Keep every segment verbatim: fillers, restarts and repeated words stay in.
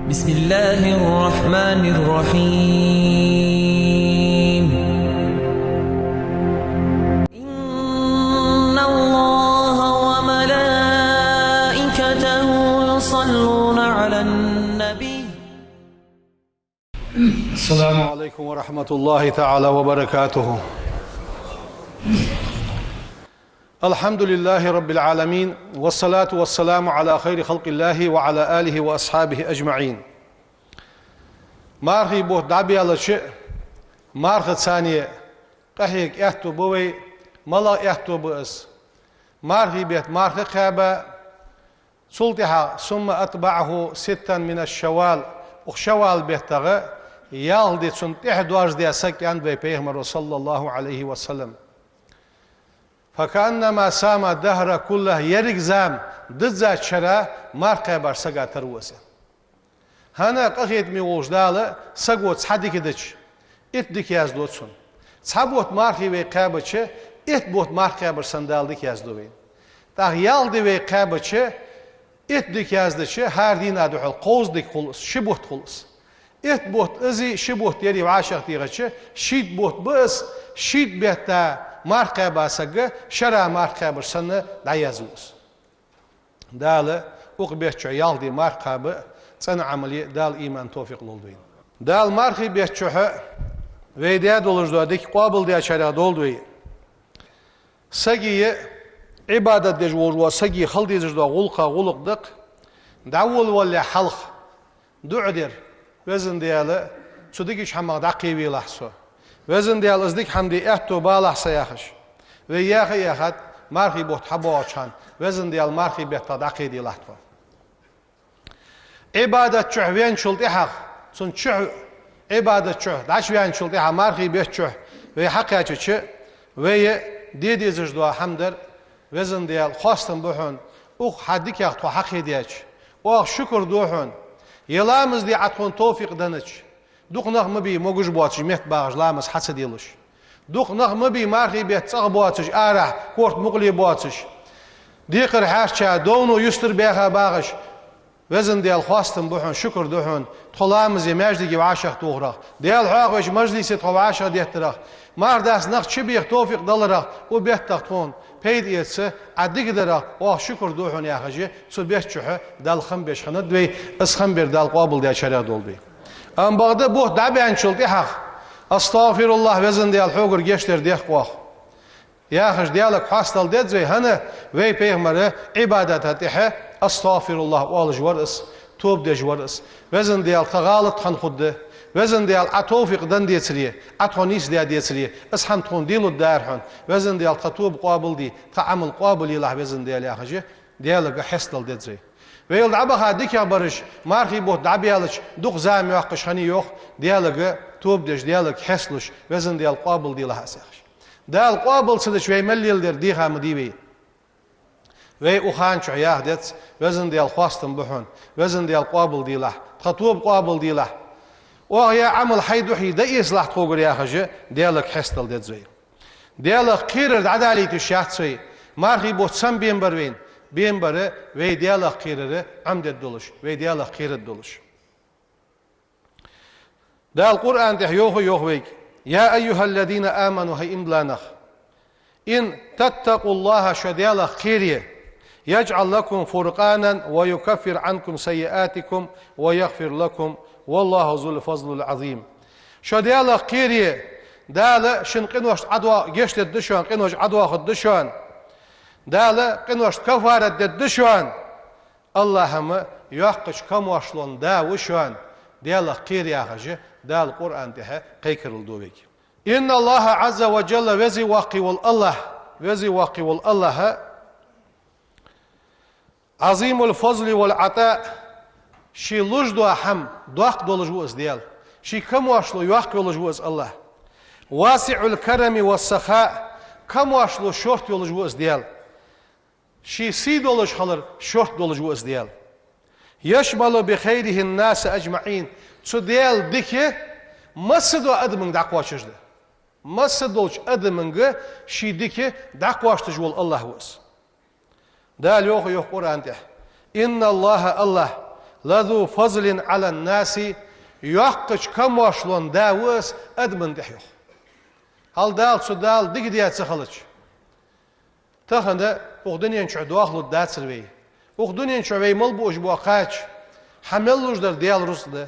بسم الله الرحمن الرحيم. إن الله وملائكته يصلون على النبي. السلام عليكم ورحمة الله تعالى وبركاته. الحمد لله رب العالمين، والصلاة والسلام على خير خلق الله وعلى آله وأصحابه أجمعين. Мархий бутт дӀабаьлча, марха царна къахьега аьттув ба вай, малагӀа аьттув ба из? Мархий бетта марха кхаьба, цул тӀехьагӀа, ثم أتبعه ستا من شوال, укх шаввал беттагӀа ялх ди цунна тӀехьа доаржадаь саг, аьннад вай пайхамаро, صلى الله عليه وسلم. فكأنما صام الدهر كله, еррига зама диззача шера марха кхаьбача сага тара ва из. ХӀана, къахетаме волча Дала саго цхьа дика дича, итт дика яздо цунна. Цхьа бутт мархий вай кхаьбача, итт бутт марха кхаьбача санна Дала дика яздо вайна. ТӀаккха ялх ди вай кхаьбача, итт дика яздича, хӀара дийнахьа духьал кховзткъа дика хул из, ши бутт хул из. Итт бутт из а, ши бутт ер а вӀашагӀтехача, шийтта бутт ба из, шийтта бетта марха кхаьба саг шера марха кхаьбача санна дӀаязду из. Дала укх бетта чухь ялх ди марха кхаба цӀена Ӏамал е Дала иман, товфикъ лолда вайна. Дала мархий бетта чухь вай даь долаш дола дика къоабалдаьчарех долда вай. Сага Ӏибадат деш волаш вола сага хила дезаш дола гӀулакхех гӀулакх да-кх дӀаволавалале хьалха дуӀа дар: «Везан Даьла, цу дикача хӀамах дӀакхевелахь со. Везан Даьла, из дика хӀама де аьттув балахь са», — яхаш. Вай яха а яхад, мархий бутт хьабоагӀача хана: «Везан Даьла, мархий беттах дӀакхеделахь тхо». Ӏибадат чухь венначул тӀехьагӀа, цун чухь, Ӏибадат чухь дӀачувенначул тӀехьагӀа, мархий бетта чухь вай хьакхаьчача, вай де дезаш дола хӀама дар: «Везан Даьла, хоастам ба Хьона, укх Хьа диках тхо хьакхедаьча. Оаха шукр ду Хьона, е ламаз де Ӏа тхона товфикъ деннача. Дукха нах ма бий могаш боацаш, метта багӀаш, ламаз хьа ца делаш. Дукха нах ма бий мархий бетта цӀагӀа боацаш, арахьа корта мукъале боацаш, декхар хьарча, довно юстара баьха багӀаш. Везан Даьла, хоастам ба Хьона, шукр ду Хьона, тхо ламазе маьждиге вӀашагӀтохарах, Даьла хьоахавеча мажлисе тхо вӀашагӀдеттарах, марха даста нах чубеха товфикъ даларах, укх беттах тхона пайда эца Ӏа дика дарах, оаха шукр ду Хьона», — яхаш, цу бетта чухь Далла хам беш хиннад вай, из хам бар Дала къоабалдаьчарех долда вай. Амма бакъда бутт дӀабаьнначул тӀехьагӀа: «АстагӀфируллахӀ, Везан Даьла, Хьогара гешт дар дех оаха», — яхаш, Даьлага хьастал деза вай. ХӀана, вай пайхамар Ӏибадата тӀехьа «АстагӀфируллахӀ» оалаш вар из, тоба деш вар из: «Везан Даьла, тха гӀалат хинна хургда. Везан Даьла, Ӏа товфикъ денна децаре, Ӏа тхо нийсдаь децаре, из хӀама тхона делургдар Хьона. Везан Даьла, тха тоба къоабалде, тха Ӏамал къоабалъелахь, Везан Даьла», — яхаш, Даьлага хьестал деза вай. Вайл дӀабаха дикагӀбараш мархий бутт дӀабаьлча дукха зама йоаккхаш хиннай, йоах, Даьлага тоба деш, Даьлага хьесталуш, «Везан Даьла, къоабалделахь из», — яхаш. Дала къоабал ца дича, вай мел леладер деха ма дий вай. Вай укх хана чухь яха деза: «Везан Даьла, хоастам ба Хьона, Везан Даьла, къоабалделахь, тха тоба къоабалделахь. Оаха яь Ӏамал Хьай духьа дӀаэцалахь тхогара», — яхаш, Даьлага хьестал деза вай. Даьлах кхерар дӀадалийта йиш яц вай. Мархий бутт сенна бен бар вайна? Бен бар вай Даьлах кхерар Ӏомадергдолаш, вай Даьлах кхераргдолаш. Дала Къуръан тӀа йоах, йоах вайга: «يا أيها الذين آمنوا», хӀай иман дилла нах, «إن تتقوا الله», шо Даьлах кхере, «يجعل لكم فرقانا ويكفر عنكم سيئاتكم ويغفر لكم والله ذو الفضل العظيم». Шо Даьлах кхере, Дала шун къиношта Ӏодоа-, гешт дергда шоана, къинош Ӏодоахаргда шоана. Дала къиношта каффарат дергда шоана. АллахӀ-м йоккхача камоаршалонна да ва шоана, Даьлах кхера, яхаш, Дала Къуръан тӀа кхайкарал ду вайга. «إن الله عز وجل», веза-воккха вола АллахӀ, веза-воккха вола АллахӀ, «عظيم الفضل والعطاء», ший луш дола хӀама доккха долаш ва из Даьла, ший камоаршало йоккха йолаш ва из АллахӀ. «واسع الكرم والسخاء», камоаршало шорта йолаш ва из Даьла. Ший сий долаш хилар шорта долаш ва из Даьла. «يشمل بخيره الناس أجمعين». Цу Даьла дика массадола адамага дӀакхоачаш да. Массадолча адамага ший дика дӀакхоачаш вола АллахӀ ва из. Дала йоах, йоах Къуръан тӀа: «إن الله», АллахӀ, لذو فضل على الناس, йоккхача камоаршлон да ва из адамашта тӀа, йоах. Хьал Дала, цу Дала дика даь ца хилча, тахан укх дунен чу доахалургдацар вай. Укх дунен чу вай мел буаш бола кхача, хьа мел луш дар Даьла рузкъа да.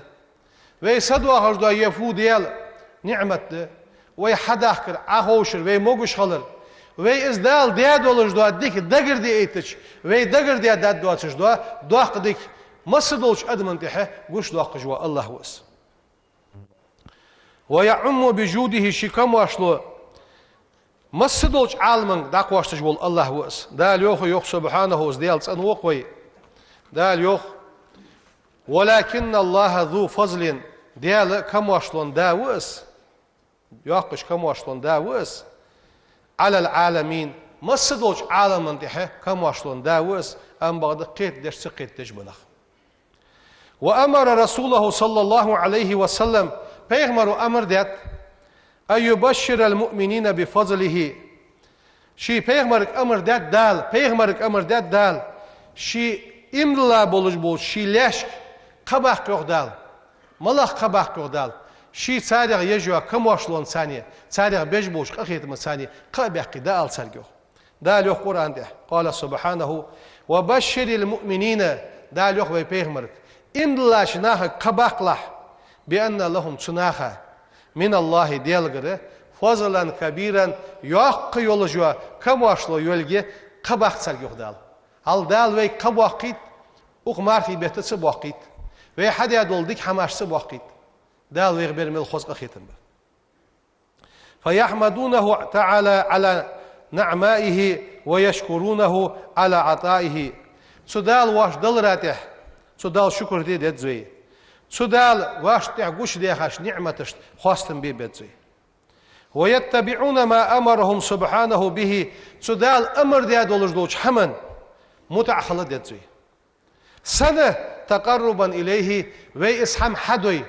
Вай са доахаш дола ер фу Даьла ниӀмат да. Вай хьадахкар, Ӏоховшар, вай могаш хилар. Вай из Дала даь долаш дола дика дагардаийтача, вай дагардаь даргдоацаш дола доккха дика, масса долча адамашта тӀа гуш доаккхаш вола АллахӀ ва из. ويعم بجوده, ший камоаршло масса долча Ӏаламашка дӀакхоачаш вола АллахӀ ва из. Дала йоах, йоах, سبحانه, из Даьла цӀена ва-кх вай. Дала йоах: ولكن الله ذو فضل, Даьла камоаршлон да ва из, йоккхача камоаршлон да ва из, على العالمين, масса долча Ӏаламашта тӀа камоаршлон да ва из, амма бакъда кхетадеш, ца кхетадеш бола нах. وأمر رسوله صلى الله عليه وسلم, пайхамаро амар даьд, أن يبشر المؤمنين بفضله. Ший пайхамарга амар даьд Дала, пайхамарга амар даьд Дала, ший иман дилла болаш болча ший лаьшка кхаъ баккха, йоах Дала. МалагӀа кхаъ баккха, йоах Дала? Ший царех еш йола камоаршлонца, царех беш болча къахетамца кхаъ баьккхе дӀаала царга, йоах. Дала йоах Къуръан тӀа, قال سبحانه: وبشر المؤمنين, Дала йоах вай пайхамарга, иман диллача нахага кхаъ баккхалахь, بأن لهم, цу наха, من الله, Даьлагара, فضلا كبيرا, йоккха йолаш йола камоаршло йолга кхаъ баккха царга, йоах Дала. Хьал Дала вайга кхаъ боаккхийт, укх мархий бетта ца боаккхийт, вай хьадаь дола дика хӀамашца боаккхийт. Дала вайх бер мел хоза къахетам ба. فيحمدونه تعالى على نعمائه ويشكرونه على عطائه. Цу Дала воашта далара тӀа, цу Далла шукр де деза вай. Цу Дала воашта тӀа гучадаьхача ниӀматашта хоастам бе беза вай. ويتبعون ما أمرهم سبحانه به. Цу Дала амар даь долаш долча хӀаман мутӀахьа хила деза вай. Сенна? تقربا إليه, вай из хӀама хьадой,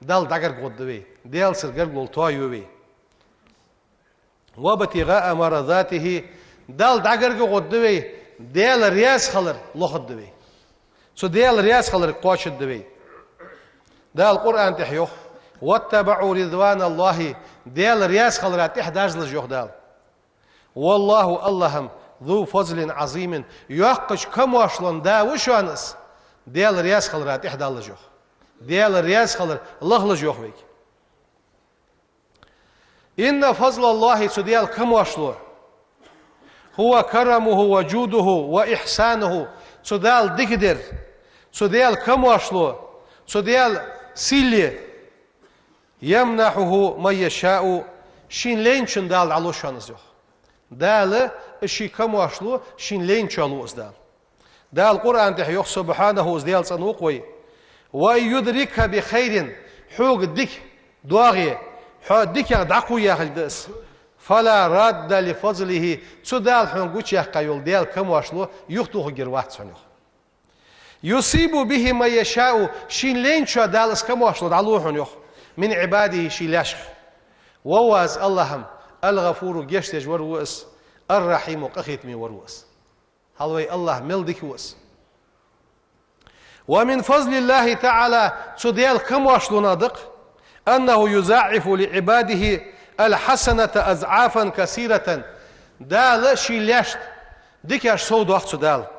Далла дӀагаргагӀоргда вай, Даьлацара гаргало тоаю вай. وابتغاء مرضاته, Далла дӀагаргагӀоргда вай, Даьла раьза хилар лохаргда вай. Цу Даьла раьза хиларга кхоачаргда вай. Дала Къуръан тӀа йоах: واتبعوا رضوان الله, Даьла раьза хилара тӀехьа дазалаш, йоах Дала. والله, АллахӀ ма, ذو فضل عظيم, йоккхача камоаршлон да ва шоана из, Даьла раьза хилара тӀехьа далаш, йоах. Даьла раьза хилар лахалаш, йоах вайга. إن فضل الله, цу Даьла камоаршло, هو كرمه وجوده وإحسانه, цу Дала дикадар, цу Даьла камоаршло, цу Даьла сийле, يمنحه من يشاء, шийна лайначоа Дала дӀалу шоана из, йоах. Дала ший камоаршло шийна лайначоа лу из Дала. Дала Къуръан тӀа йоах, سبحانه, из Даьла цӀена ва-кх вай: وإن يردك بخير, хьога дика доагӀе, хьо дикагӀа дӀакхуве яхилга да из, فلا راد لفضله, цу Дала хьона гучаяьккха йола Даьла камоаршло юхатохаргйолаш вац хьона, йоах. يصيب به من يشاء, шийна лайначоа Дала из камоаршло дӀалу хьона, йоах, من عباده, ший лаьшка. وهو, из АллахӀ ма, الغفور, гешт деш вар ва из, الرحيم, къахетаме вар ва из. Хьал вай АллахӀ мел дика ва из. ومن فضل الله تعالى, цу Даьла камоаршлонех да-кх, أنه يضاعف لعباده الحسنة أضعافا كثيرة. Дала ший лаьшта дикаш совдоаккх цу Дала.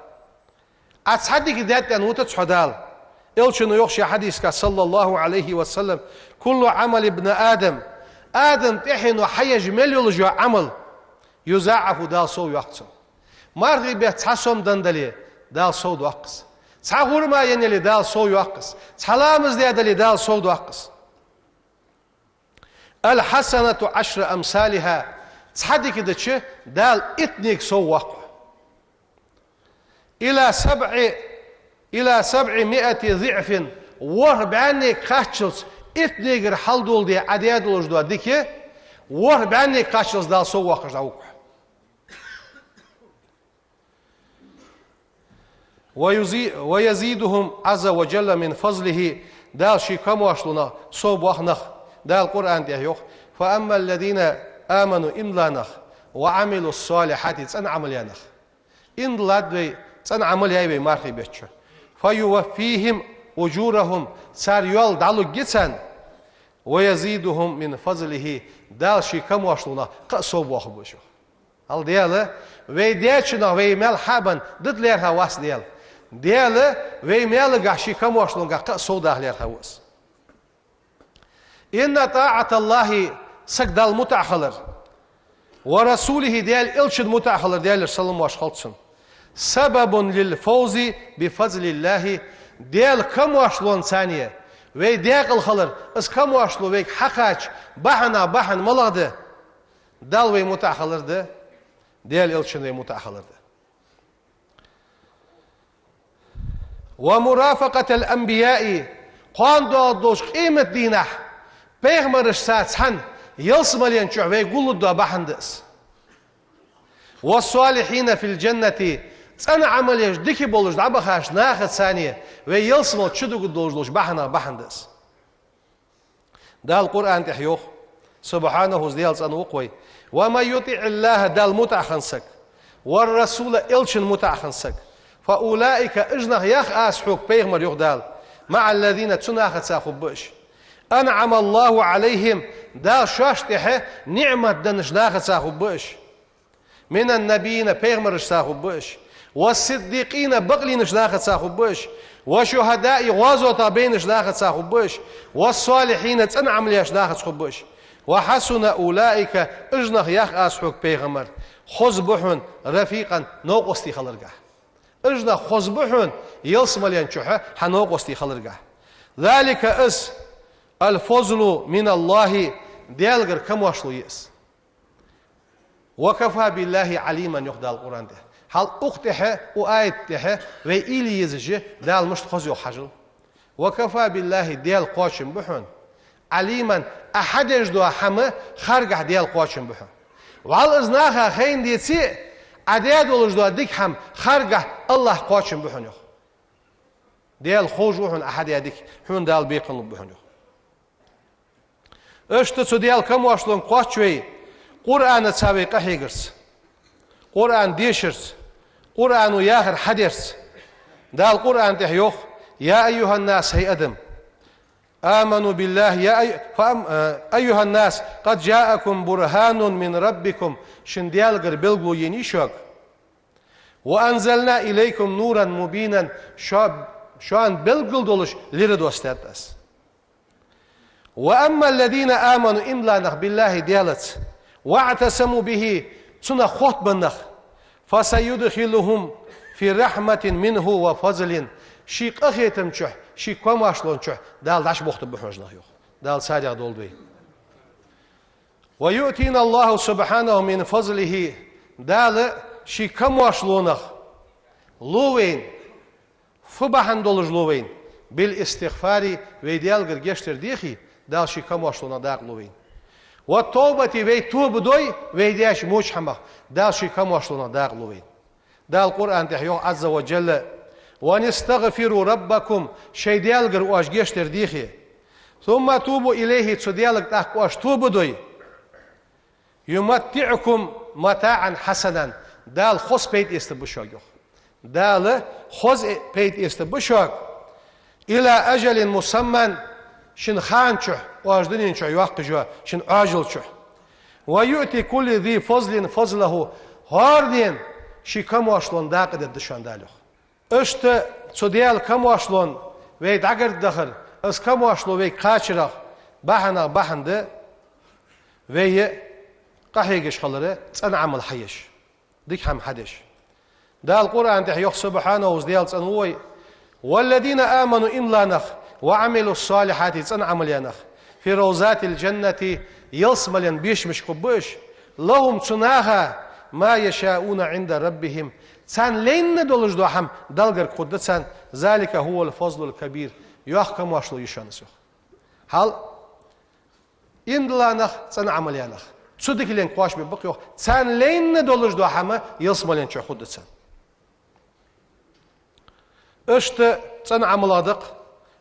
Ӏа цхьа дика даьд аьнна вутац хьо Дала. Элчано йоах ший хьадиса тӀа, صلى الله عليه وسلم: كل عمل ابن آدم, Адама тӀехьено хьаеш мел йола Ӏамал, يضاعف, Дала совйоаккх цунна. Мархий бетта цхьа сом денна дале, Дала совдоаккх из. Цхьа хурма енна яле, Дала совйоаккх из. Цхьа ламаз даь дале, Дала совдоаккх из. الحسنة عشر أمثالها, цхьа дика дича, Дала иттанега соввоаккх. إلى سبع، إلى سبعمائة ضعف, ворхӀ бӀаьннега кхаччалца, иттанегара хьалдоладе Ӏа даь долаш дола дика, ворхӀ бӀаьннега кхаччалца Дала соввоаккхаш дӀавуг хьо. ويزي-، ويزيدهم عز وجل من فضله, Дала ший камоаршлонех совбоаккх нах. Дала Къуръан тӀа йоах: فأما الذين آمنوا, иман дилла нах, وعملوا الصالحات, цӀена Ӏамал яь нах. Иман диллад вай, цӀена Ӏамал яьй вай мархий бетта чу. فيوفيهم أجورهم, цар йоал дӀалургья царна, ويزيدهم من فضله, Дала ший камоаршлонах кхы а сов боаккхаргба уж. Хьал Даьла, вай дечунах вай маьл хьабенна дита лаьрхӀа вац Даьла. Даьла, вай маьлагахь ший камоаршлонгахь кхы а сов даха лаьрхӀа ва Из. إن طاعة الله, саг Далла мутӀахьа хилар, ورسوله, Даьла Элчанна мутӀахьа хилар, Даьлера салам-моаршал хилда цунна, سبب للفوز بفضل الله, Даьла камоаршлонца вай даькъала хилар, из камоаршло вайга хьакхача бахьанех бахьан малагӀа да? Далла вай мутӀахьа хилар да, Даьла Элчанна вай мутӀахьа хилар да. ومرافقة الأنبياء, кхоана доагӀаргдолча къематдийнахь пайхамарашца цхьана ялсмален чу вай гуллургдола бахьан да из. والصالحين في الجنة, цӀена Ӏамал еш, дика болаш дӀабахача нахаца вай ялсмала чу дугаргдолаш долча бахьанех бахьан да из. Дала Къуръан тӀа йоах, سبحانه, Даьла цӀена ва-кх вай: ومن يطع الله, Далла мутӀахьа хинна саг, والرسول, Элчанна мутӀахьа хинна саг, فأولئك, уж нах, яхар аз хьога, пайхамар, йоах Дала, مع الذين, цу нахаца хургба уж, أنعم الله عليهم, Дала шоашта тӀа ниӀмат деннача нахаца хургба уж, من النبيين, пайхамарашца хургба уж, والصديقين, бакълийннача нахаца хургба уж, والشهداء, гӀазота байнача нахаца хургба уж, والصالحين, цӀена Ӏамал еш нахаца хургба уж. وحسن أولئك, уж нах, яхар аз хьога, пайхамар, хоза ба хьона, رفيقا, новкъостий хиларгахь. Уж нах хоза ба хьона ялсмален чу хьа новкъостий хиларгахь. ذلك, из, الفضل من الله, Даьлагара камоаршло я из. وكفى بالله عليما, йоах Дала Къуръан тӀа. Хьал укх тӀа, укх аята тӀа вай уйла е езаш я, Дала мишта хоза йоах, хьажал. وكفى بالله, Даьла кхоачам ба хьона, عليما, Ӏа хьадеш дола хӀама харгахь Даьла кхоачам ба хьона. ВӀалла из наха хайна деце а, Ӏа даь долаш дола дика хӀама харгахь АллахӀ кхоачам ба хьона, йоах. Даьла ховш ва хьона Ӏа хьадаь дика, хьона Дала бекхам лургба хьона, йоах. Иштта цу Даьла камоаршлонга кхоач вай Къуръанаца вай къахьегарца, Къуръан дешарца, Къуръано яхар хьадерца. Дала Къуръан тӀа йоах: يا أيها الناس, хӀай адам, آمنوا بالله, я ай-, фам-, э, أيها الناس, قد جاءكم برهان من ربكم, шун Даьлагара белгало енай шуга. وأنزلنا إليكم نورا مبينا, шо-, шоана белггала долаш лира доссадаьд аз. وأما الذين آمنوا, иман дилла нах, بالله, Даьлаца, واعتصموا به, цунах хоттабенна нах, فسيدخلهم في رحمة منه وفضل, ший къахетам чу, ший камоаршлон чу Дала дӀачубохийтаргба хьона уж нах, йоах. Дала царех долда вай. ويؤتينا الله سبحانه من فضله, Дала ший камоаршлонах лу вайна, фу бахьан долаш лу вайна? بالاستغفار, вай Даьлагара гешт дар дехе, Дала ший камоаршлонах дакъа лу вайна. والتوبة, вай тоба дой, вай даьча воча хӀамах, Дала ший камоаршлонах дакъа лу вайна. Дала Къуръан тӀа йоах, عز وجل: وأن استغفروا ربكم, шоай Даьлагара оаш гешт дар дехе. ثم توبوا إليه, цу Даьлага тӀаккха оаш тоба дой. يمتعكم متاعا حسنا, Дала хоза пайда эцаргба шуга, йоах. Дала хоза пайда эцаргба шуга. إلى أجل مسمى, шун хана чу, оаш дунен чу йоаккхаш йола, шун Ӏоажал чу. ويؤت كل ذي فضل فضله, хӀаранена ший камоаршлон дакъа дергда шоана Дала, йоах. Иштта цу Даьла камоаршлон вай дӀагаргдахар, из камоаршло вайга кхачарах бахьанех бахьан да вай къахьегаш хилар, цӀена Ӏамал хьаеш, дика хӀама хьадеш. Дала Къуръан тӀа йоах, سبحانه, Даьла цӀена ва вай: والذين آمنوا, иман дилла нах, وعملوا الصالحات, цӀена Ӏамал яь нах, في روضات الجنة, ялсмален бешамашка хургба уж, لهم, цу наха, ما يشاءون عند ربهم, царна лайна долаш дола хӀама Даьлагара хургда царна, ذلك هو الفضل الكبير, йоккха камоаршло я шоана из, йоах. Хьал, иман дилла нах, цӀена Ӏамал яь нах, цу дикаленга кхоачам бергба-кх, йоах, царна лайна долаш дола хӀама ялсмален чу хургда царна. Иштта цӀена Ӏамалех да-кх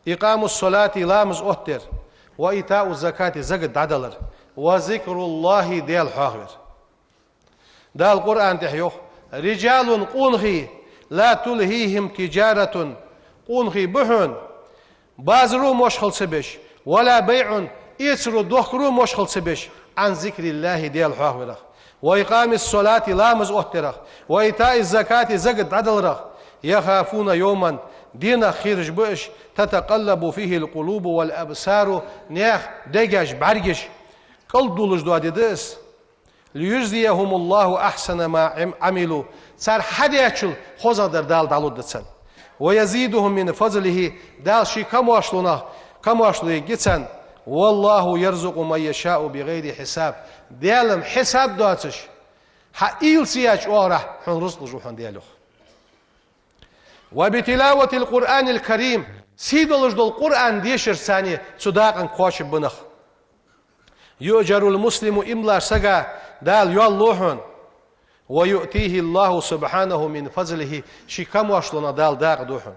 إقام الصلاة, ламаз оттадар, وإيتاء الزكاة, закат дӀадалар, وذكر الله, Даьла хьоахавар. Дала Къуръан тӀа йоах: رجال, къонахий, لا تلهيهم تجارة, къонахий ба хьона, базаро мошхал ца беш, ولا بيع, эцаро, дохкаро мошхал ца беш, عن ذكر الله, Даьла хьоахаварах, وإقام الصلاة, ламаз оттадарах, وإيتاء الزكاة, закат дӀадаларах, يخافون يوما, денах кхераш ба уж, تتقلب فيه القلوب والأبصار, наьха дегаш, бӀаргаш кӀалдуллаш дола ди да из. ليجزيهم الله أحسن ما عم-، عملوا. Цар хьадаьчул хозагӀдар Дала дӀалургда царна. ويزيدهم من فضله. Дала ший камоаршлонах камоаршло ергья царна. والله يرزق من يشاء بغير حساب. Даьла-м хьисаб доацаш, хьа уйла ца яьча оагӀорахьа хьона рузкъа луш ва хьона Даьла, йоах. وبتلاوة القرآن الكريم. Сий долаш дола Къуръан дешарца цу дакъанга кхоачаргба нах. يؤجر المسلم, иман долча сага Дала йоал лу хьона. ويؤتيه الله سبحانه من فضله, ший камоаршлонах Дала дакъа ду хьона.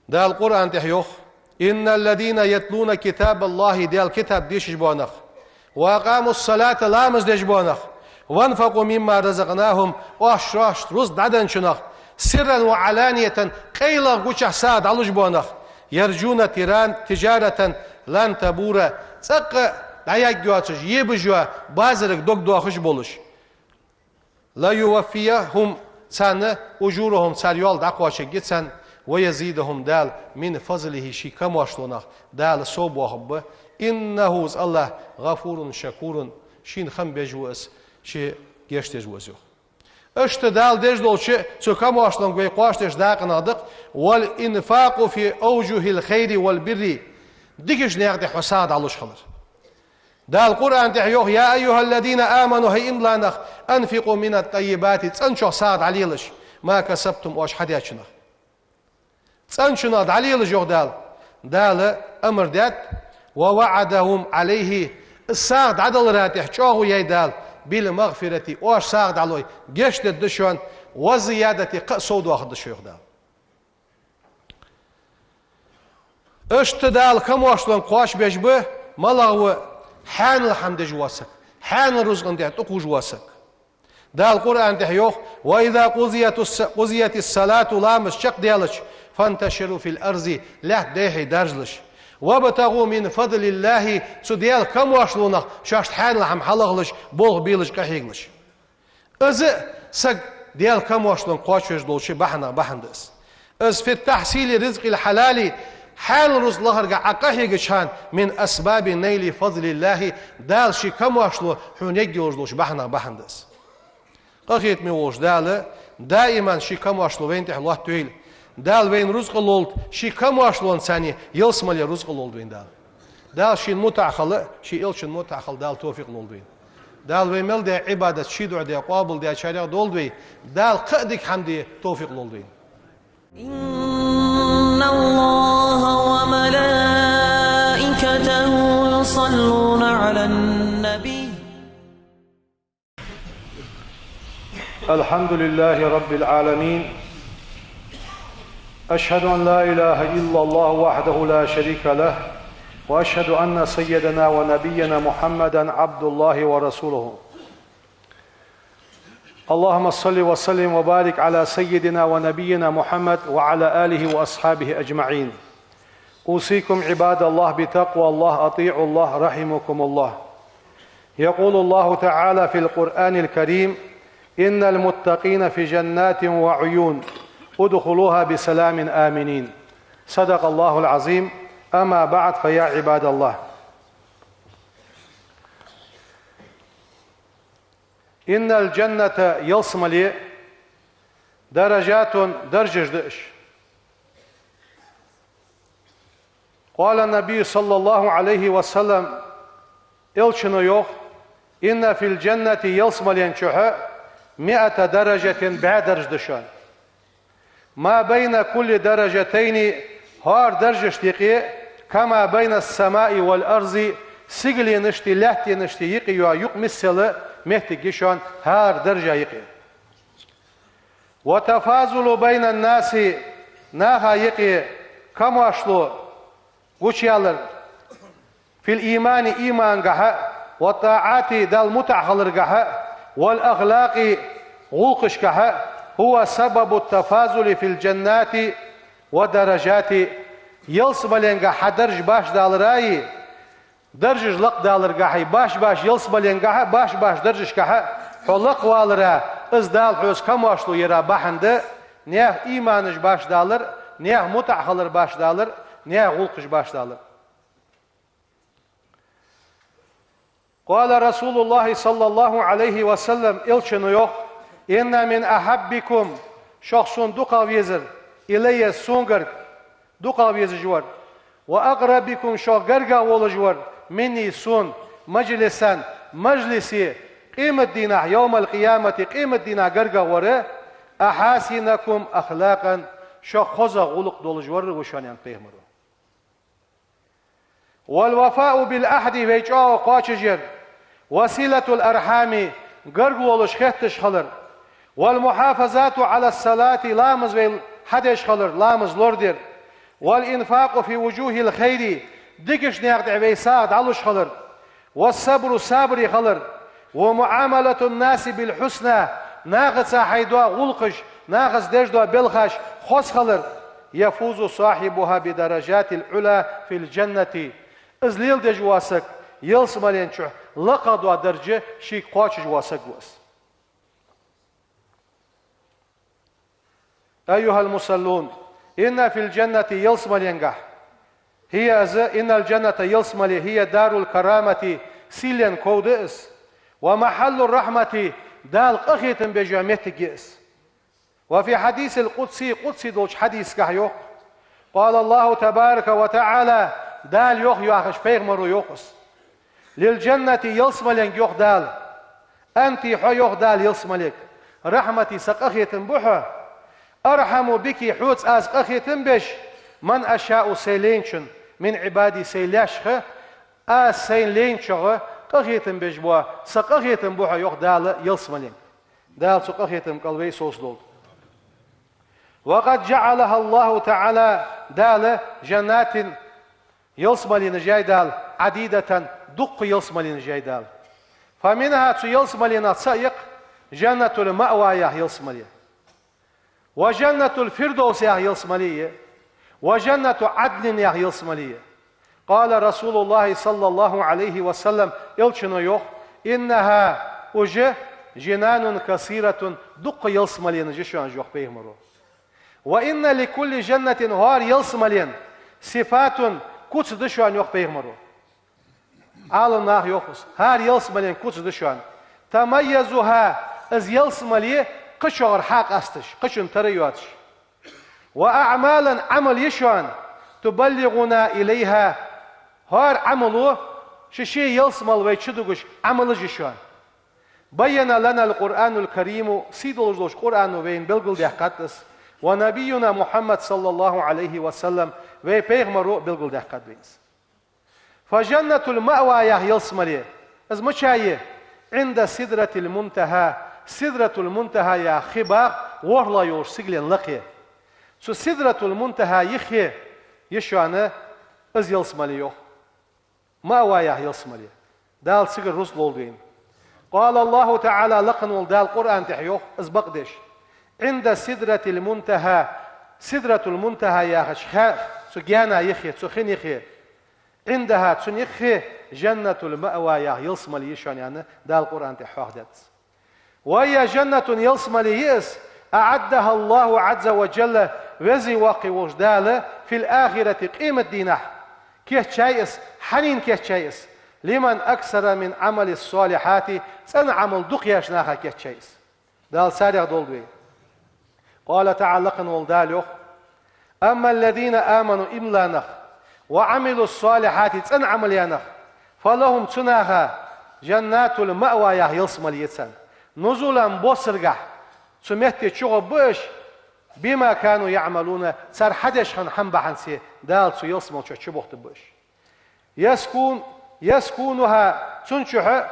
Дала Къуръан тӀа йоах: إن الذين يتلون كتاب الله, Даьла китаб дешаш бола нах, وأقاموا الصلاة, ламаз деш бола нах, وأنفقوا مما رزقناهم, оаш шоашта рузкъа дӀаденначунах, سرا وعلانية, къайлагӀа, гучахьа сагӀа дӀалуш бола нах, يرجون تران-، تجارة لن تبور, цӀаккха дӀаяргйоацаш, ебаш йола базарга дог доахаш болаш. ليوفيهم, царна, أجورهم, цар йоал дӀакхоачаргья царна, ويزيدهم, Дала, من فضله, ший камоаршлонах Дала сов боахаргба. إنه, из АллахӀ, غفور شكور, шийна хам беш ва из, ше гешт деш ва из, йоах. Иштта Дала деш долча цу камоаршлонга вай кхоачадеш дакъанех да-кх: والإنفاق في أوجه الخير والبر, дикача наькъа тӀа хьо сагӀа дӀалуш хилар. Дала Къуръан тӀа йоах: يا أيها الذين آمنوا, хӀай иман дилла нах, أنفقوا من الطيبات, цӀеначох сагӀа дӀалелаш, ما كسبتم, оаш хьадаьчунах. ЦӀеначунах дӀалелаш, йоах Дала. Дала амар даьд, ووعدهم عليه, из сагӀа дӀадалара тӀа чӀоагӀо яьй Дала, بالمغفرة, оаш сагӀа дӀалой, гешт дергда шоана, والزيادة, кхы а сов доахаргда шо, йоах Дала. Иштта Дала камоаршлонга кхоачабеш ба малагӀа ва? Хьаьнала хӀама деш вола саг, хьаьнала рузкъа тӀа тӀакхувш вола саг. Дала Къуръан тӀа йоах: وإذا قضيت الص-، قضيت الصلاة, ламаз чакхдаьлча, فانتشروا في الأرض, лаьтта дайхьа даржалаш, وابتغوا من فضل الله, цу Даьла камоаршлонах шоашта хьаьнала хӀама хьалахалаш, болх белаш, къахьегалаш. Из саг Даьла камоаршлонга кхоачавеш долча бахьанех бахьан да из. Из في تحصيل رزق الحلال, хьаьнала рузкъа лахарга Ӏа къахьегача хана, من أسباب نيل فضل الله, Дала ший камоаршло хьона ергйолаш долча бахьанех бахьан да из. Къахетаме волча Дала даиман ший камоаршло вайна тӀа лоаттавойла. Дала вайна рузкъа лолда ший камоаршлонца, ялсмале рузкъа лолда вайна Дала. Дала шийна мутӀахьа хила, ший элчанна мутӀахьа хила Дала товфикъ лолда вайна. Дала вай мел даь Ӏибадат ший духьа даь, къоабалдаьчарех долда вай. Дала кхы а дика хӀама де товфикъ лолда вайна. إن الله وملائكته يصلون على النبي. الحمد لله رب العالمين. أشهد أن لا إله إلا الله وحده لا شريك له، وأشهد أن سيدنا ونبينا محمدا عبد الله ورسوله. اللهم صل وسلم وبارك على سيدنا ونبينا محمد وعلى آله وأصحابه أجمعين. أوصيكم عباد الله بتقوى الله، أطيعوا الله رحمكم الله. يقول الله تعالى في القرآن الكريم: إن المتقين في جنات وعيون، ادخلوها بسلام آمنين. صدق الله العظيم. أما بعد، فيا عباد الله. إن الجنة, ялсмале, درجات, даржаш да уж. قال النبي صلى الله عليه وسلم, элчано йоах: إن في الجنة, ялсмален чухь, مائة درجة, бӀаь дарж да шоана. ما بين كل درجتين, хӀара даржашта юкъе, كما بين السماء والأرض, сигаленашти лаьттанашти юкъе йола юкъ миссел моттиг я шоана хӀара даржа юкъе. وتفاضل بين الناس, наха юкъе камоаршло гучаялар, في الإيمان, имангахьа, والطاعات, Далла мутӀахьа хиларгахьа, والأخلاق, гӀулакхашкахьа, هو سبب التفاضل في الجنات, والدرجات, ялсмаленгахь хьа дарж башха далараи, даржаш лакхдаларгахьи, башха-башха ялсмаленгахьа, башха-башха даржашкахьа хьо лакхвалара, из Дала хьоца камаьршал яра бахьан да, наьха иманаш башха далар, наьха мутӀахьа хилар башха далар, наьха гӀулакхаш башха далар. قال رسول الله صلى الله عليه وسلم, элчано йоах: إن من أحبكم, шох сона дукхагӀа везар, إلي, сона гарга дукхагӀа везаш вар, وأقربكم, шох гаргагӀа волаш вар, مني, сона, مجلسا, мажлисе, къематдийнахь, يوم القيامة, къематдийнахь гаргагӀа вар, أحاسنكم أخلاقا, шох хозагӀа гӀулакх долаш вар ва шоана, аьннад пайхамаро. والوفاء بالعهد, вай чӀоагӀо кхоачашъяр, وصلة الأرحام, гаргалолаш хетташ хилар, والمحافظة على الصلاة, ламаз вай хьадеш хилар, ламаз лорадар, والإنفاق في وجوه الخير, дикача наькъа тӀа вай сагӀа дӀалуш хилар, والصبر, сабаре хилар, ومعاملة الناس بالحسنى, нахаца хьай дола гӀулакхаш, нахаца деш дола белхаш хоза хилар, يفوز صاحبها بالدرجات العلى في الجنة. Из леладеш вола саг ялсмален чу лакхагӀа дола даржа шийга кхоачаш вола саг ва из. أيها المصلون، إن في الجنة, ялсмаленгахь, هي, из, إن الجنة, ялсмале, هي دار الكرامة, сийлен ков да из, ومحل الرحمة, Дала къахетам беш йола моттиг я из. وفي الحديث القدسي, къудси долча хьадисагахь йоах: قال الله تبارك وتعالى, Дала йоах яхаш, пайхамаро йоах из. للجنة, ялсмаленга йоах Дала: أنت, хьо, йоах Дала ялсмаленга, رحمتي, са къахетам ба хьо, أرحم بك, хьоца аз къахетам беш, من أشاء, сайна лайначунна, من عبادي, сайна лаьшха, аз сайна лайначох къахетам беш бола, са къахетам ба хьо, йоах Дала ялсмаленга. Дала цу къахетама кӀал вай совцадолда. وقد جعلها الله تعالى, Дала, جنات, ялсмаленаш яьй Дала, عديدة, дукха ялсмаленаш яьй Дала. فمنها, цу ялсмаленех цаӀ я-кх جنة المأوى яха ялсмале, وجنة الفردوس яха ялсмале я, وجنة عدن яха ялсмале я. قال رسول الله صلى الله عليه وسلم, элчано йоах: إنها, уж, جنان كثيرة, дукха ялсмаленаш я шоана, йоах пайхамаро. وإن لكل جنة, хӀара ялсмален, صفات, куц да шоана, йоах пайхамаро. Ӏаламнаха йоах из, хӀара ялсмален куц да шоана. تميزها, из ялсмале кхычугара хьакъасташ, кхычун тара йоацаш. وأعمالا, Ӏамал я шоана, تبلغنا إليها, хӀара Ӏамало ший-ший ялсмале вай чудугаш Ӏамалаш я шоана. بين لنا القرآن الكريم, сий долаш долча Къуръано вайна белгалдаьккхад из, ونبينا محمد صلى الله عليه وسلم, вай пайхамаро белгалдаьккхад вайна из. فجنة المأوى яха ялсмале, из мичай я? عند سدرة المنتهى, Сидратул-Мунтахьа яха хи ба-кх, ворхӀлагӀа йолча сигален лакхе. Цу Сидратул-Мунтахьа йисте я шоана из ялсмале, йоах. Маъва яха ялсмале. Дала цигара рузкъа лолда вайна. قال الله تعالى, лакха вола Дала Къуръан тӀа йоах, из бакъдеш: عند سدرة المنتهى, Сидратул-Мунтахьа яхача хех, цу гаьна йисте, цу хин йисте. عندها, цун йисте, جنة المأوى яха ялсмале я шоана, аьнна, Дала Къуръан тӀа хьоахадаьд из. وهي جنة, ялсмале я из, أعدها الله عز وجل, Веза Воккха волча Дала, في الآخرة, къематдийнахь кийчъяьй из. Хьанна кийчъяьй из? لمن أكثر من عمل الصالحات, цӀена Ӏамал дукха еш наха кийчъяьй из. Дала царех долда вай. قال تعالى, лакха вола Дала йоах: أما الذين آمنوا, иман дилла нах, وعملوا الصالحات, цӀена Ӏамал яь нах, فلهم, цу наха, جنات المأوى яха ялсмале я царна. نزلا, боссаргахьа, цу метте чугӀоргба уж, بما كانوا يعملون, цар хьадеш хинна хӀама бахьанца Дала цу ялсмале чу чубохийтаргба уж. يسكن، يسكنها, цун чухь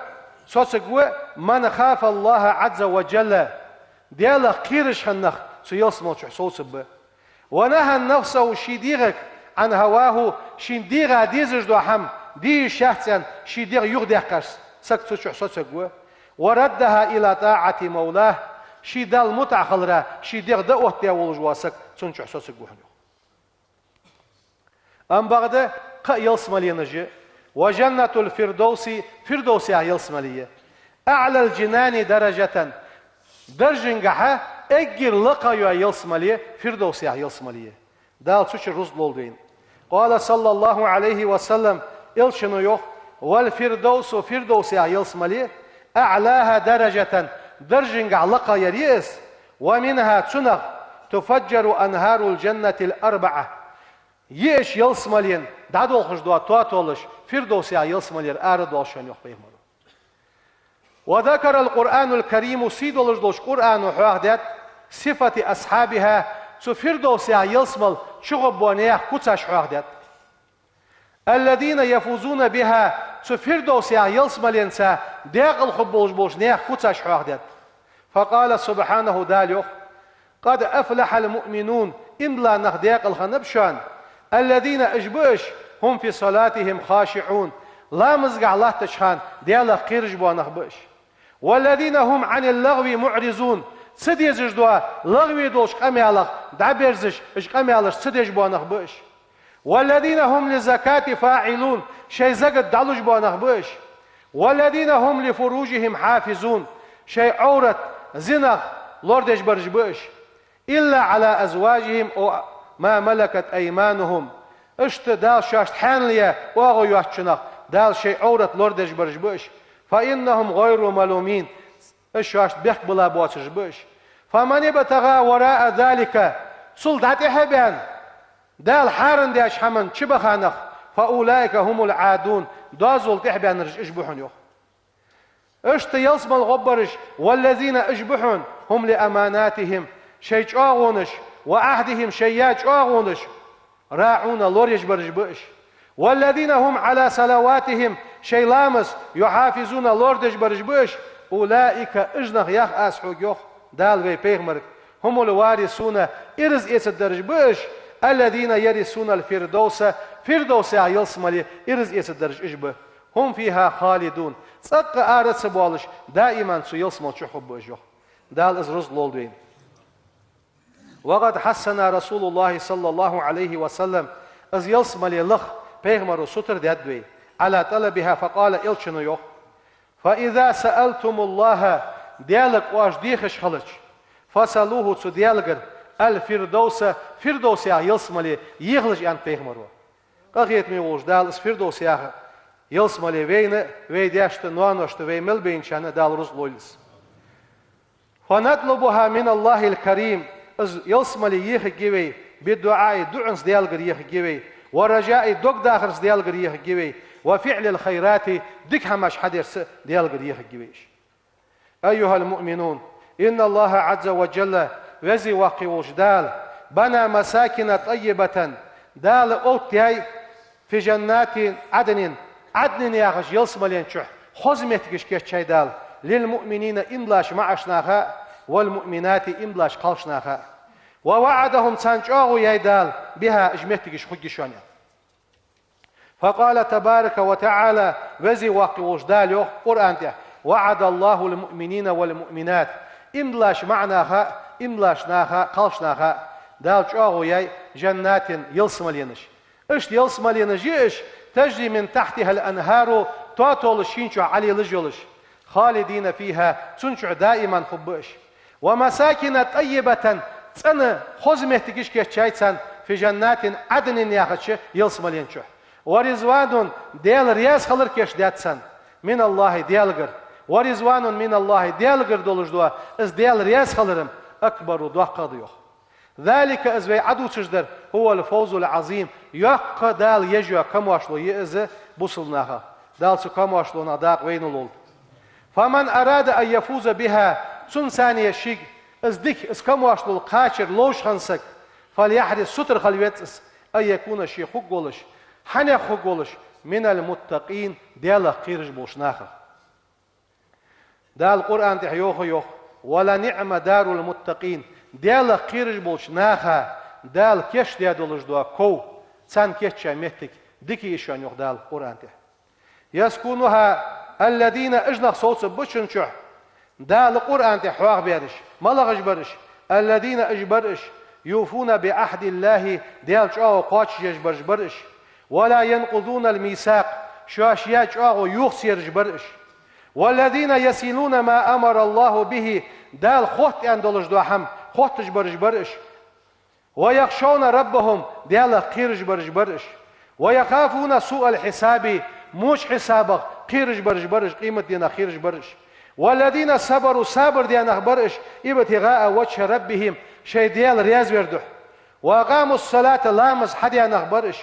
соцаргва من خاف الله عز وجل, Даьлах кхераш хинна нах цу ялсмале чухь совцаргба. ونهى نفسه, ший дегӀага, عن هواه, шийна дегӀа дезаш дола хӀама де йиш яц аьнна, ший дегӀ юхадаьккхаш саг цу чухь соцаргва. وردها إلى طاعة مولاه, ший Далла мутӀахьа хилара ший дегӀ дӀаоттадаь волаш вола саг цун чухь соцаргва хьона, йоах. Амма бакъда кхы а ялсмаленаш я. وجنة الفردوس, Фирдовс яха ялсмале я. أعلى الجنان درجة, даржашкахьа эггара лакха йола ялсмале Фирдовс яха ялсмале я. Дала цу чура рузкъа лолда вайна. قال صلى الله عليه وسلم, Элчано йоах: والفردوس, Фирдовс яха ялсмале, أعلاها درجة, даржашкахьа лакхагӀа яр я из, ومنها, цунах, تفجر أنهار الجنة الأربعة, йиъча ялсмален дӀадолхаш дола тоталаш Фирдовс яха ялсмалера арадоалаш я, йоах пайхамаро. وذكر القرآن الكريم, сий долаш долча Къуръано хьоахадаьд, صفات أصحابها, цу Фирдовс яха ялсмале чухургбола наьха куцаш хьоахадаьд. الذين يفوزون بها, цу Фирдовс яха ялсмаленца даькъала хургболаш болча наьха куцаш хьоахадаьд. فقال سبحانه, Дала йоах: قد أفلح المؤمنون, иман дола нах даькъала хиннаб шоана, الذين, уж ба уж, هم في صلاتهم خاشعون, ламазгахьа латтача хана Даьлах кхераш бола нах ба уж. والذين هم عن اللغو معرضون, ца дезаш дола, лагӀви долча къамаьлах дӀаберзаш, уж къамаьлаш ца деш бола нах ба уж. والذين هم للزكاة فاعلون, шоай закат дӀалуш бола нах ба уж. والذين هم لفروجهم حافظون, шоай Ӏоврат зинах лорадеш бараш ба уж. إلا على أزواجهم أو ما ملكت أيمانهم, иштта Дала шоашта хьаьнала яь оагӀув йоацачунах Дала шоай Ӏоврат лорадеш бараш ба уж. فإنهم غير ملومين, уж шоашта бехк биллабоацараш ба уж. فمن ابتغى وراء ذلك, цул дӀатӀехьа а баьнна, Дала хьарам даьча хӀаман чубаха нах, فأولئك هم العادون, дозал тӀехьабаьннараш уж ба хьона, йоах. Иштта ялсмале гӀоргбараш, والذين, уж ба хьона, هم لأماناتهم, шоай чӀоагӀонаш, وعهدهم, шоай яь чӀоагӀонаш, راعون, лораеш бараш ба уж. والذين هم على صلواتهم, шоай ламаз, يحافظون, лорадеш бараш ба уж. أولئك, уж нах, йоах аз хьога, йоах Дала вай пайхамарга, هم الوارثون, ираз эцаргдараш ба уж, الذين يرثون الفردوس, Фирдовс яха ялсмале ираз эцаргдараш уж ба. هم فيها خالدون, цӀаккха ара ца боалаш, даиман цу ялсмале чу хургба уж, йоах. Дала из рузкъа лолда вайна. وقد حثنا رسول الله صلى الله عليه وسلم, из ялсмале лаха пайхамаро сутара даьд вай, على طلبها, فقال, Элчано йоах: فإذا سألتم الله, Даьлага оаш дехаш хилча, فاسألوه, цу Даьлагара, الفردوس, Фирдовс яха ялсмале ехалаш, аьннад пайхамаро. Къахетаме волча Дала из Фирдовс яха ялсмале вайна, вай даьшта, ноаношта, вай мел байначарна Дала рузкъа лойла из. فنطلبها من الله الكريم, из ялсмале ехаргья вай, بالدعاء, дуӀанца Даьлагара ехаргья вай, والرجاء, дог дахарца Даьлагара ехаргья вай, وفعل الخيرات, дика хӀамаш хьадарца Даьлагара ехаргья вай уж. أيها المؤمنون، إن الله عز وجل, Веза-Воккха волча Дала, بنى مساكن طيبة, Дала оттаяьй, في جنات عدن, Ӏаднин яхача ялсмален чу хоза моттигаш кийчъяьй Дала, للمؤمنين, иман долча маӀача наха, والمؤمنات, иман долча кхалча наха. ووعدهم, царна чӀоагӀо яьй Дала, بها, уж моттигаш хургья шоана, аьнна. فقال تبارك وتعالى, Веза-Воккха волча Дала йоах Къуръан тӀа: وعد الله المؤمنين والمؤمنات, иман долча маӀа наха, иман долча наха, кхалча наха Дала чӀоагӀо яьй جنات, ялсмаленаш. Иштта ялсмаленаш я уж, تجري من تحتها الأنهار, тоталаш шийна чу Ӏолелаш йолаш, خالدين فيها, цун чу даиман хургба уж. ومساكن طيبة, цӀена хоза моттигаш кийчъяьй царна, في جنات عدن яхача ялсмален чу. ورضوان, Даьла раьза хилар кийчдаьд царна, من الله, Даьлагара. ورضوان من الله, Даьлагара долаш дола из Даьла раьза хилар-м, أكبر, доккхагӀа да, йоах. ذلك, из вай Ӏодувцаш дар, هو الفوز العظيم, йоккха Дала еш йола камоаршал я из бусалба нахах. Дала цу камоаршалах дакъа вайна лолда. فمن أراد أن يفوز بها, цунца цхьана шийга из дика, из камоаршал кхачар ловш хинна саг, فليحرص, сутара хила веза из, أن يكون, ше хургволаш, хьанех хургволаш, من المتقين, Даьлах кхераш болча нахах. Дала Къуръан тӀа йоах, йоах: ولنعم دار المتقين, Даьлах кхераш болча наха Дала кийчдаь долаш дола ков, царна кийчъяь моттиг дика я шоана, йоах Дала Къуръан тӀа. يسكنها الذين, уж нах совцаргба цун чу. Дала Къуръан тӀа хьоахабераш, малагӀаш бар уж? الذين, уж бар уж, يوفون بعهد الله, Даьла чӀоагӀо кхоачашъеш бараш бар уж. ولا ينقضون الميثاق, шоаш яь чӀоагӀо юхацераш бар уж. والذين يصلون ما أمر الله به, Дала хоттадаь долаш дола хӀама хотташ бараш бар уж. ويخشون ربهم, Далах кхераш бараш бар уж. ويخافون سوء الحساب, моча хьисабах кхераш бараш бар уж, къематдийнах кхераш бар уж. والذين صبروا, сабар даь нах бар уж, ابتغاء وجه ربهم, шоай Даьла раьза вар духьа. وأقاموا الصلاة, ламаз хьадаь нах бар уж.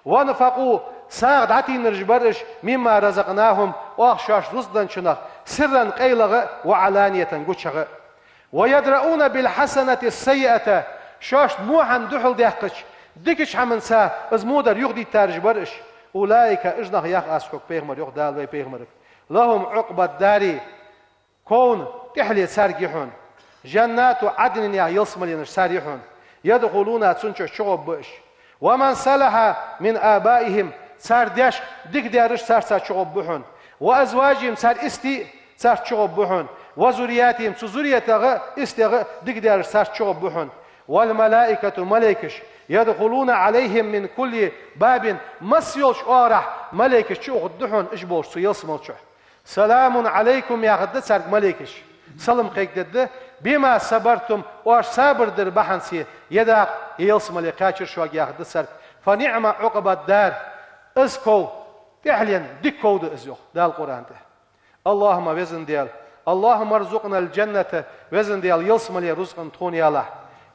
وأنفقوا, сагӀа дӀатийнараш бар уж, مما رزقناهم, оаха шоашта рузкъа денначунах, سرا, къайлагӀа а, وعلانية, гучагӀа а. ويدرءون بالحسنة السيئة, шоашта во хӀама духьалдаьккхача, дикача хӀаманца из во дар юхадиттараш бар уж. أولئك, уж нах, йоах аз хьога, пайхамар, йоах Дала вай пайхамарга, لهم عقبى الدار, ковна тӀехьале царга я хьона. جنات عدن, ялсмаленаш цар я хьона. يدخلونها, цун чу чугӀоргба уж. ومن صلح من آبائهم, цар даьша дика даьраш царца чугӀоргба хьона. وأزواجهم, цар истий царца чугӀоргба хьона. وذرياتهم, цу зурриятагӀа а, истагӀа а дика даьраш царца чугӀоргба хьона. والملائكة, малайкаш, يدخلون عليهم من كل باب, масса йолча оагӀорахьа малайкаш чуухаргда хьона уж болча цу ялсмала чу. سلام عليكم, яхаргда царга малайкаш. Салам кхайкадергда, بما صبرتم, оаш сабар дар бахьанца, е дакъа, е ялсмале кхаьчар шуга, яхаргда царга. فنعم عقبى الدار, из ков, тӀехьален дика ков да из, йоах Дала Къуръан тӀа. اللهم, везан Даьла, اللهم ارزقنا الجنة, везан Даьла, ялсмале рузкъа тхона ялахь.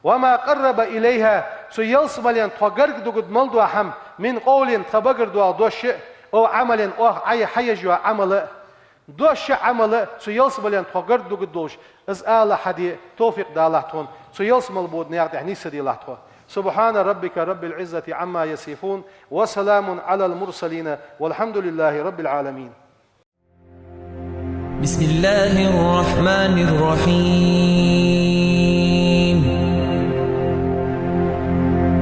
وما قرب إليها, цу ялсмален тхо гарга дугаргдола мел дола хӀама, من قول, тха багара доагӀа дош а, أو عمل, оаха Ӏа хьаеш йола Ӏамал а. Дош а, Ӏамал а цу ялсмален тхо гарга дугаргдолаш, из ала хьаде товфикъ далахь тхона, цу ялсмала бода наькъа тӀа нийсделахь тхо. سبحان ربك رب العزة عما يصفون، وسلام على المرسلين، والحمد لله رب العالمين. بسم الله الرحمن الرحيم.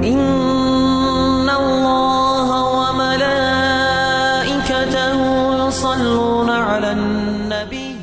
إن الله وملائكته يصلون على النبي.